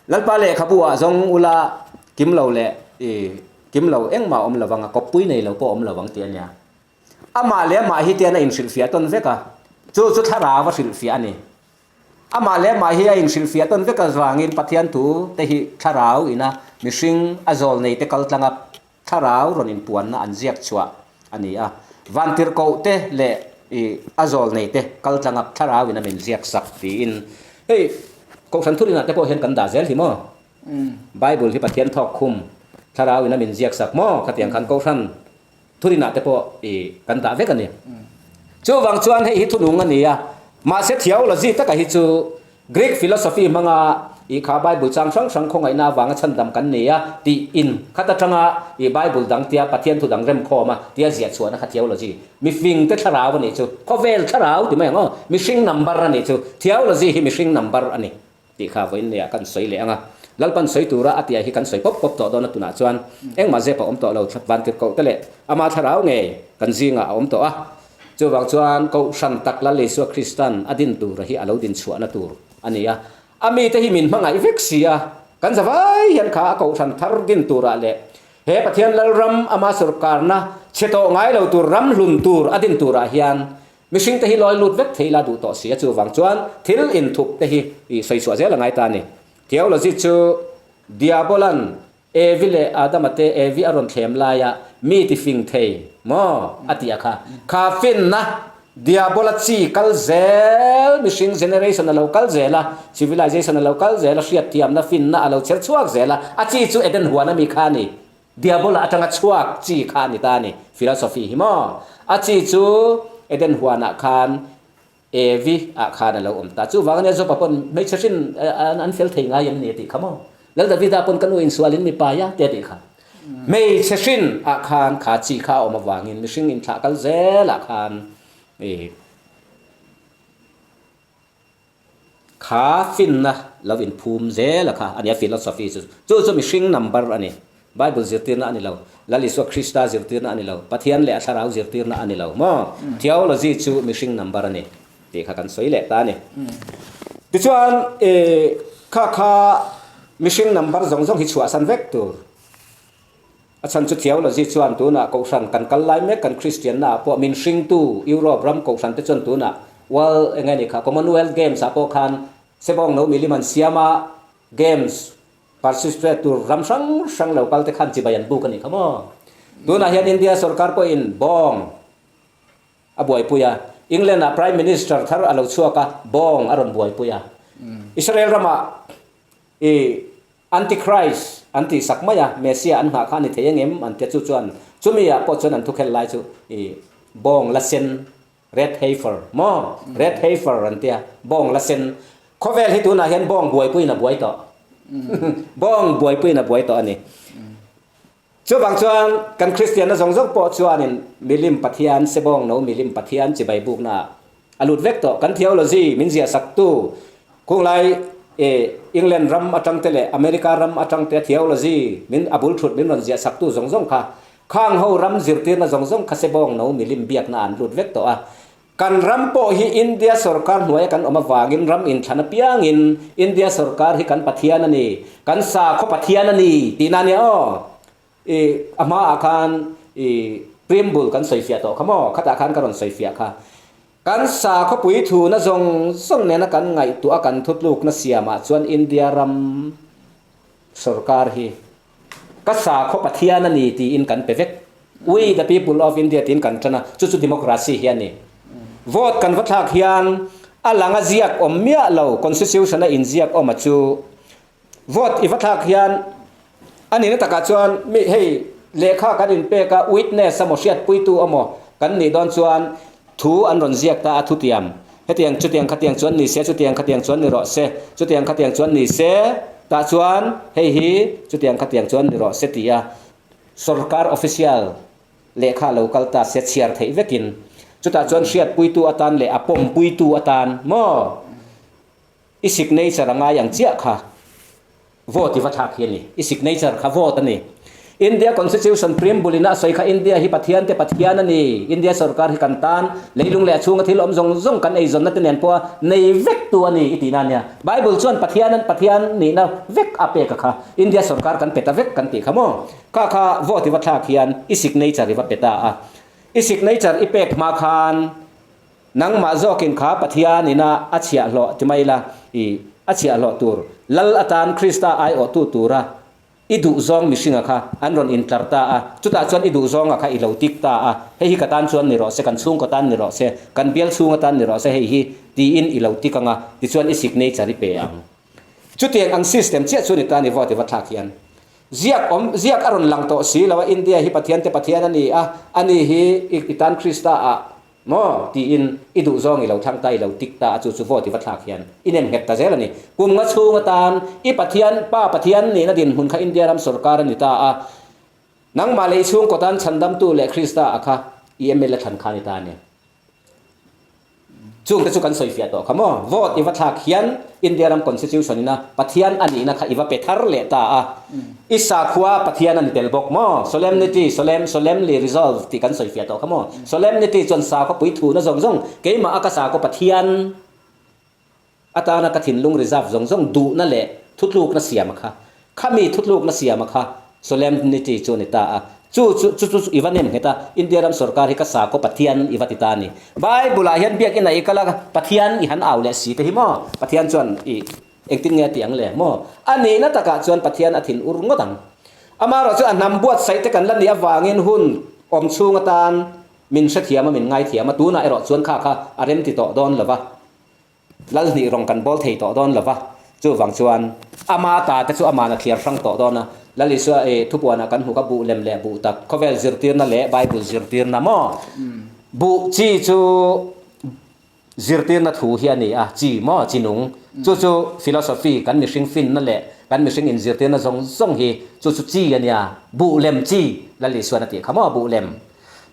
Lalpa lehkhabu ah zawng ula kim lo leh i kim lo engmah awm lo vang a, kawppui nei lo pawh awm lo vang tih a nia. Amah leh amah hi tian a inhrilhfiah tawn vek a, chu chu thlarau a hrilhfiah a ni. Amah leh amah hi a inhrilhfiah tawn vek avangin Pathian thu te hi thlarau ina mihring a zawl nei te kal tlanga Thlarau rawn inpuanna an ziak chhuah a ni a, vantirhkoh te leh i a zawl nei te kal tlanga thlarau in a min ziak sak tiin hei Kohhran thurinah te pawh hian kan dah zel hi maw? Bible hi Pathian thawk khum thlarau in a min ziak sak maw? Khatiang khan Kohhran thurinah te pawh i kan dah vek a ni. Chuvang chuan hei hi thunung a ni a, mahse theology taka hi chu Greek philosophy hmanga i kha Bible chang hrang hrang khawngaihna avanga chhandam kan nei a tih in khat atanga i Bible dang tia Pathian thu dang remkhawm a tia ziah chhuahna kha theology mifing te thlarau a nih chu khawvel thlarau ti mai ang aw mihring number a nih chu theology hi mihring number a ni tih kha vawiin neiah kan sawi leh ang a Lalpan sawi tura a tihah hi kan sawi pawp pawp tawh dawn a tunah chuan engmah zep a awm tawh lo vantirhkoh te leh ama thlarau ngei kan zingah a awm tawh a. Chuvang chuan Kohhran tak Lal Isua Kristan a din tura hi a lo din chhuahna tur a ni a. A mite hi min hmangaih vek si a, kan zavai hian kha a Kohhran thar din turah leh he Pathian Lalram ama sawrkarna chhe tawh ngai lo tur ram hlun tur a din turah hian mihringte hi lawi lut vek thei ila duh tawh si a. Chuvang chuan thil inthup te hi sawi chhuah zel a ngai ta a ni. Theology chu Diabolan Evi leh Adama te Evi a rawn thlem laia mi ti fing thei maw a tih a kha. Kha finna Diabola chi kal zel mihring generation a lo kal zel a, civilization a lo kal zel a, hriatthiamna finna a lo chher chhuak zel a, a chi chu Eden huan ami kha a ni. Diabola atanga chhuak chi kha a ni ta a ni. Philosophy hi maw? A chi chu Eden huanah khan Evi ah khan a lo awm ta. Chuvang ania Job-a pawn hmeichhe hrin an fel thei ngai em ni a tih kha maw? Lal Davida pawn ka nu insualin mi pai a ti a tih kha. Hmeichhe hrin ah khan kha chi kha a awm avangin mihring inthlah kal zel ah khan i kha finna lo inphum zel a kha a nia philosophy chu. Chu chu mihring number a ni. Bible zirtirna a ni lo, Lal Isua Krista zirtirna a ni lo, Pathian leh a Thlarau zirtirna a ni lo maw? Theology chu mihring number a ni tih kha kan sawi leh ta a ni. Tichuan, kha kha mihring number zawng zawng hi chhuahsan vek tur. A chhan chu theology chuan tunah Kohhran kan kal lai mek kan Kristianna ah pawh min hringtu Europe ram Kohhran te chuan tunah World eng nge ni kha Commonwealth Games ah pawh khan Sebawng no milim an siam a, Games Participate tur ram hrang hrang lo kal te khan chibai an buk a nih kha maw? Tunah hian India sorkar pawhin bawng a buaipui a, England ah Prime Minister thar a lo chhuak a, bawng a rawn buaipui a. Israel ramah i Antichrist an tih sak mai a, Messiah an nghah kha a ni thei angem an tia chu chuan chumi ah pawh chuan an thukhel lai chu i bawng la sen, red heifer, maw? Red heifer an tia, bawng la sen. Khawvel hi tunah hian bawng buaipuiin a buai tawh. Bawng buaipuiin a buai tawh a ni. Chuvang chuan kan Kristianna zawng zawng pawh chuanin milim Pathian, sebawng no milim Pathian chibai bukna ah a lut vek tawh. Kan theology min ziah saktu khunglai England ram atang te leh America ram atang te theology min a bul thut min rawn ziah saktu zawng zawng kha khang ho ram zirtirna zawng zawng kha sebawng no milim biakna an lut vek tawh a. Kan ram pawh hi India sorkar hnuaia kan awm avangin ram inthlan apiangin India sorkar hi kan Pathian a ni, kan sakhaw Pathian a ni tihna a nia aw. I a hmaah khan i preamble kan sawifiah tawh kha maw? Khatah khan ka rawn sawifiah kha. Kan sakhaw puithuna zawng zawng nena kan ngaihtuah a kan thutlukna siamah chuan India ram sorkar hi Ka sakhaw Pathian a ni tiin kan pe vek. We the people of India tiin kan tan a, chu chu democracy hi a ni. Vote kan va thlak hian a lang a ziak awm miah lo, constitution a inziak awm a chu. Vote i va thlak hian a nihna takah chuan mi hei lehkha kan inpek a, witness emaw hriatpuitu emaw kan nih dawn chuan Thu an rawn ziak ta a, thutiam, Hetiang, chutiang, khatiang chuan ni se, chutiang, khatiang chuan ni rawh se, chutiang, khatiang chuan ni se, tah chuan hei hi chutiang, khatiang chuan ni rawh se ti a sorkar official lehkha lo kal ta se chhiar theih vekin chutah chuan hriatpuitu atan leh a pawmpuitu atan maw i signature a ngai ang chiah kha. Vote i va thlak hi a ni. I signature kha vote a ni. India Constitution Preamble in a sawi kha India hi Pathian te Pathian a ni. India sorkar hi kan tan leilung leh a chhunga thil awm zawng zawng kan eizawnna te nen pawha nei vek tu a ni i tihna a nia. Bible chuan Pathian an Pathian nihna vek a pek a kha. India sorkar kan pe ta vek kan tih kha maw? Kha kha vote i va thlak hian i signature i va pe ta a. I signature i pek hma khan Nangmah zawkin kha Pathian ina a chhiahhlawh ti mai la, i a chhiahhlawh tur Lal atan Krista aiawhtu tura i duhzawng mihringa kha an rawn intlar ta a, chutah chuan i duhzawnga kha i lo tik ta a, hei hi ka tan chuan ni rawh se, kan chhungkaw tan ni rawh se, kan bial chhung atan ni rawh se hei hi tiin i lo tik ang a, tichuan i signature i pe ang. Chutiang ang system chiah chu ni ta ni vote i va thlak hian. Ziak awm, ziak a rawn lang tawh si lo a, India hi Pathian te Pathian a ni a, ani hi i tan Krista ah Maw? tiin i duh zawng i lo thlang ta, i lo tik ta a, chu chu vote i va thlak hian i nem nghet ta zel a ni. Kum nga chhung atan i Pathian, Pa Pathian nihna dinhmun kha India ram sorkar a ni ta a, nangmah leh i chhungkaw tan chhandamtu leh Krista a kha i mla thlan kha a ni ta a ni. Chungte chu kan sawifiah tawh kha maw? Vote i va thlak hian India ram Constitution ina Pathian a nihna kha i va pe thar leh ta a. I sakhua Pathian a ni tel bawk maw? Solemnity, solemn, solemnly resolve tih kan sawifiah tawh kha maw? Solemnity chuan sakhua puithuna zawng zawng, keimah a ka sakhua Pathian atana ka thinlung reserve zawng zawng duhna leh thutlukna siama kha, khami thutlukna siama kha solemnity chu a ni ta a. Chu chu chu chu i va nem nghet a, India ram sorkar hi ka sakhua Pathian i va ti ta a ni. Bible-ah hian biakina i kal a, Pathian i han au leh si te hi maw? Pathian chuan i. Engtin nge a tih ang le maw? A nihna takah chuan Pathian a thin ur ngawt ang. Amaherawhchu a hnam buatsaih te kan la nih avangin hun awm chhung atan min hrethiam a, min ngaithiam a, tunah erawh chuan kha kha a remti tawh dawn lo va, Lalhnih rawng kan bawl thei tawh dawn lo va, chuvang chuan ama ta te chu aman a thliar hrang tawh dawn a. Lal Isua e thupuanah kan hmu kha buh lem leh buh tak, khawvel zirtirna leh Bible zirtirna maw? Buh chi chu. Zirtirna thu hi a ni a, chi maw, chi nung. Chu chu philosophy, kan mihring finna leh kan mihring inzirtirna zawng zawng hi chu chu chi a nia, buh lem chi Lal Isuan a tih kha maw, buh lem.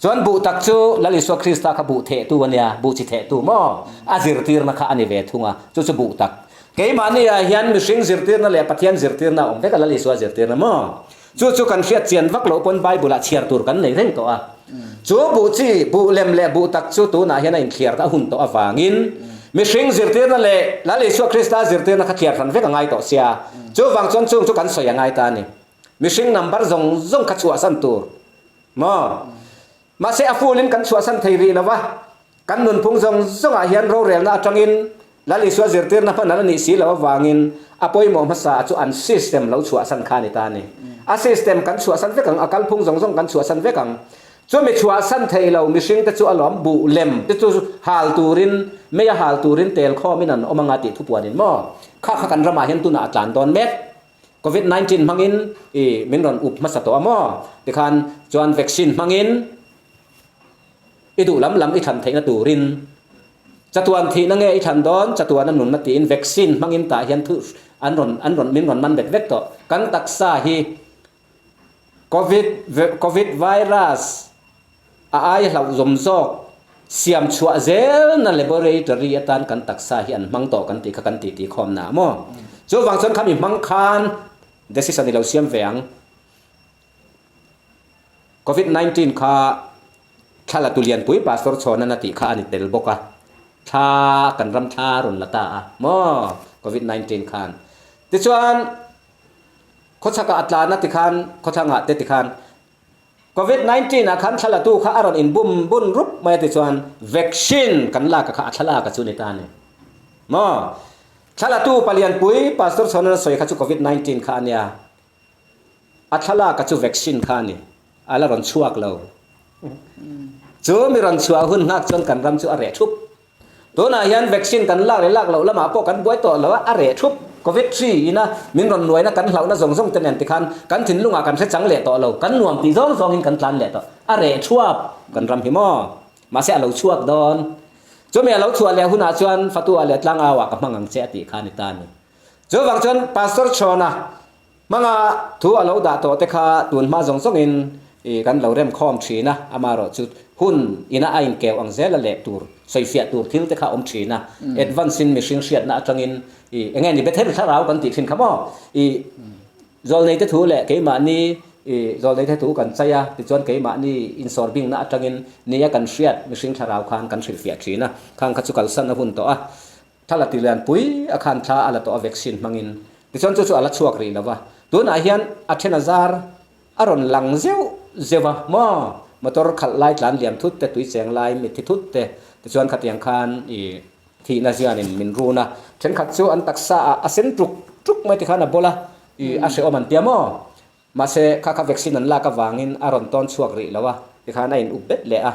Chuan buh tak chu Lal Isua Krista kha buh thehtu a nia, buh chi thehtu maw, a zirtirna kha a ni ve thung a, chu chu buh tak. Keimahniah hian mihring zirtirna leh Pathian zirtirna a awm vek a, Lal Isua zirtirna maw. Chu chu kan hriat chian vak loh pawn Bible-ah chhiar tur kan nei reng tawh a. Chu buh chi, buh lem leh buh tak chu tunah hian a inthliar a hun tawh avangin mihring zirtirna leh Lal Isua Krista zirtirna kha thliar hran vek a ngai tawh sia. Chuvang chuan chung chu kan sawi a ngai ta a ni. Mihring number zawng zawng kha chhuahsan tur maw? Mahse a full in kan chhuahsan thei rih lo va, kan nunphung zawng zawngah hian rorelna atangin Lal Isua zirtirna hman an nih si loh avangin a pawimawh hmasa chu an system lo chhuahsan kha a ni ta a ni. A system kan chhuahsan vek ang, a kalphung zawng zawng kan chhuahsan vek ang. Chumi chhuahsan thei lo mihringte chu a lawm buh lem te chu hal turin, mei a hal turin tel khawmin an awm anga tih thupuanin maw? Kha kha kan ramah hian tunah a tlan dawn mek. Covid 19 hmangin i min rawn up hmasa tawh a maw? Tikhan chuan vaccine hmangin i duh lam lam i thlan theihna turin chatuan thihna nge i thlan dawn chatuana nunna tiin vaccine hmangin tah hian thu an rawn an rawn min rawn man bet vek tawh. Kan taksa hi Covid Covid virus A ai hlauh zawm zawk siam chhuah zelna laboratory atan kan taksa hi an hmang tawh kan tih kha kan titi khawm na maw? Chuvang chuan khami hmang khan decision i lo siam ve ang. Covid 19 kha thla la tu lianpui Pastor Chhawnana tih kha a ni tel bawk a, thla kan ram thla rawn la ta a maw Covid 19 khan. Tichuan khawchhakah a tlan a tikhan khawthlangah te tikhan Covid 19 ah khan thlalatu kha a rawn in bum bun rup mai a ti chuan vaccine kan lak a kha a thlalak a chu ni ta a ni maw? Thlalatu palianpui Pastor Chhawnana sawi kha chu Covid 19 kha a nia, a thlalak a chu vaccine kha a ni, a la rawn chhuak lo. Chu mi rawn chhuah hun nghak chuan kan ram chu a reh thup. Tunah hian vaccine kan lak leh lak loh lamah pawh kan buai tawh lo a, a reh thup. Covid hri ina min rawn nuaina kan hlauhna zawng zawng te nen tikhan kan thinlungah kan hre chang leh tawh lo, kan nuam tih zawng zawngin kan tlan leh tawh. A reh thuap kan ram hi maw? Mahse a lo chhuak dawn. Chumi a lo chhuah leh hunah chuan Fatua leh Tlangauah ka hmang ang che a tih kha a ni ta a ni. Chuvang chuan Pastor Chhawna Hmanga thu a lo dah tawh te kha tun hma zawng zawngin i kan lo rem khawm thin a, amaherawhchu hun ina a inkeu ang zela leh tur, sawifiah tur thil te kha a awm thin a, advance in mihring hriatna atangin i enge ni Bethel thlarau kan tih thin kha maw? I zawlnei te thu leh keimahni i zawlnei te thu kan chai a, tichuan keimahni insawrbingna atangin nia kan hriat mihring thlarau khan kan hrilhfiah thin a, khang kha chu kalsan a hun tawh a. Thla la ti lian pui a khan thla a la tawh a vaccine hmangin. Tichuan chu chu a la chhuak rih lo va. Tunah hian a then a zar a rawn lang zeuh zeuh a maw? Motor khalh lai tlan liam thut te, tui cheng lai mitthi thut te, tichuan khatiang khan i thihna zianin min run a. Thenkhat chu an taksa ah a sen tuk tuk mai tikhan a bawl a, i a hrehawm an tia maw? Mahse kha kha vaccine an lak avangin a rawn tawn chhuak rih lo a, tikhan a in up bet leh a.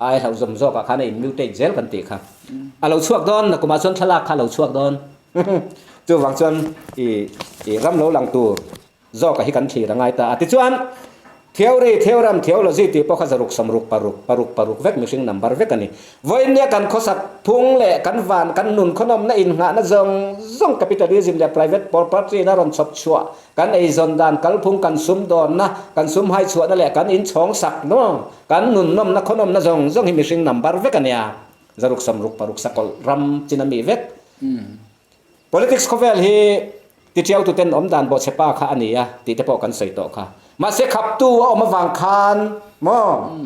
Ai hlauh zawm zawkah khan a in mutate zel kan tih kha. A lo chhuak dawn, nakumah chuan thlalak kha a lo chhuak dawn. Chuvang chuan i i ram lo lang tur zawka hi kan thlir a ngai ta a. Tichuan theory, theorem, theology tih pawh kha zaruk sawmruk paruk, paruk paruk vek mihring number vek a ni. Vawiinnia kan khawsak phung leh kan van kan nun khawhnawmna innghahna zawng zawng capitalism leh private property in a rawn chhawp chhuah Kan eizawn dan kalphung kan sum dawnna, kan sum hai chhuahna leh kan inchhawng sak nawm, kan nun nawmna khawnawmna zawng zawng hi mihring number vek a nia. Zaruk sawmruk paruk sakawlh ram chin a mi vek. Politics khawvel hi titiau tuten awm dan bawhchhe pa kha a ni a tih te pawh kan sawi tawh kha. Mahse khaptu a awm avang khan maw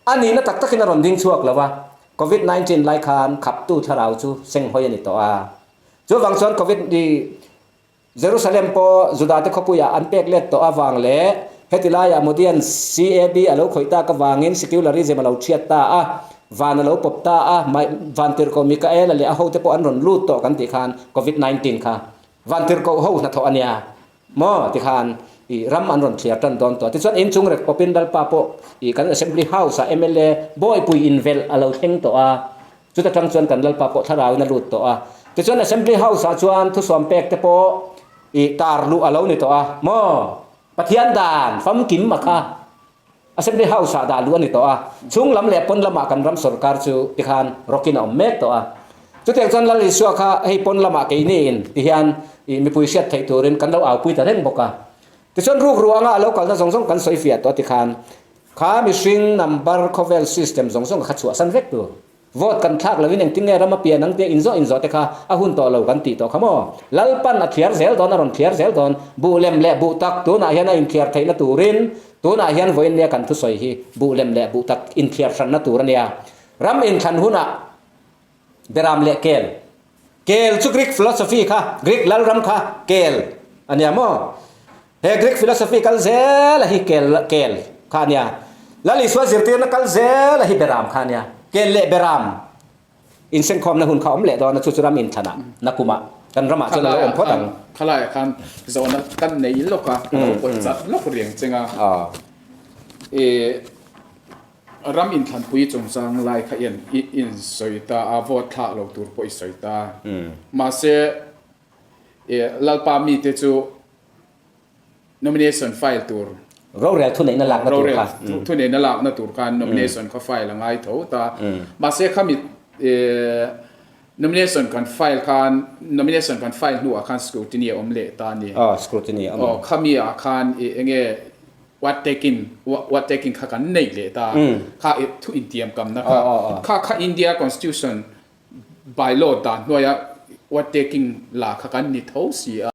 a nihna tak takin a rawn ding chhuak lo a, Covid 19 lai khan khaptu thlarau chu senghawi a ni tawh a. Chuvang chuan Covid Jerusalem pawh Judate khawpuiah an pek let tawh avang leh heti laiah Modian CAB a lo khawih tak avangin secularism a lo thiat ta a, van a lo pawp ta a, Vantirhkoh Mikaela leh a hote pawh an rawn lut tawh kan tih khan Covid 19 kha Vantirhkoh ho hnathawh a nia maw ti khan i ram an rawn thliar tan dawn tawh. Tichuan inchung rek pawpin Lalpa pawh i kan Assembly House-ah mla Bawihpui invelh a lo thleng tawh a. Chuta tang chuan kan Lalpa pawh thlarauin a lut tawh a. Tichuan Assembly House-ah chuan thusawm pek te pawh i tar luh a lo ni tawh a. Maw? Pathian dan famkim a kha Assembly House-ah dah luh a ni tawh a. Chhung lam leh pawn lamah kan ram sorkar chu tikhan rawkin a awm mek tawh a. Chutiang chuan Lal Isua kha hei pawn lamah keiniin tihian i mipui hriat theih turin kan lo aupui ta reng bawk a. Tichuan rukru anga a lo kalna zawng zawng kan sawi fiah tawh tikhan kha mihring number khawvel system zawng zawng kha chhuahsan vek tur. Vote kan thlak loin engtin nge ram a pian ang tia inzawh inzawh te kha a hun tawh lo kan tih tawh kha maw? Lalpan a thliar zel dawn, a rawn thliar zel dawn. Buh lem leh buh tak tunah hian a inthliar theihna turin tunah hian vawiin nia kan thusawi hi buh lem leh buh tak inthliar hranna tur a nia. Ram inthlan hunah Beram leh kel. Kel chu Greek philosophy kha, Greek lalram kha kel a nia maw? He Greek philosophy kal zel a hi kel kel kha a nia. Lal Isua zirtirna kal zel a hi beram kha a nia. Kel leh beram insenkhawmna hun kha awm leh dawn a, chu chu ram inthlanah nakumah kan ramah chuan a lo awm phawt ang. Khalaiah khan zawhna kan nei lawk a, ka lo pawt chat lawk riang cheng a. I ram inthlanpui chungchang lai kha i insawi ta a, vote thlak lo tur pawh i sawi ta. Mahse. Lalpa mite chu nomination file tur. Rorel thuneihna lakna tur kha. Rorel thuneihna lakna tur khan nomination kha file a ngai tho ta. Mahse khami nomination kan file khan nomination kan file hnuah khan scrutiny a awm leh ta a ni. Aw scrutiny a awm. Aw khami ah khan enge what taking what taking kha kan neih leh ta. Kha thu intiam kamna kha. Kha kha India constitution by law dan hnuaia what taking la kha kan ni tho si a.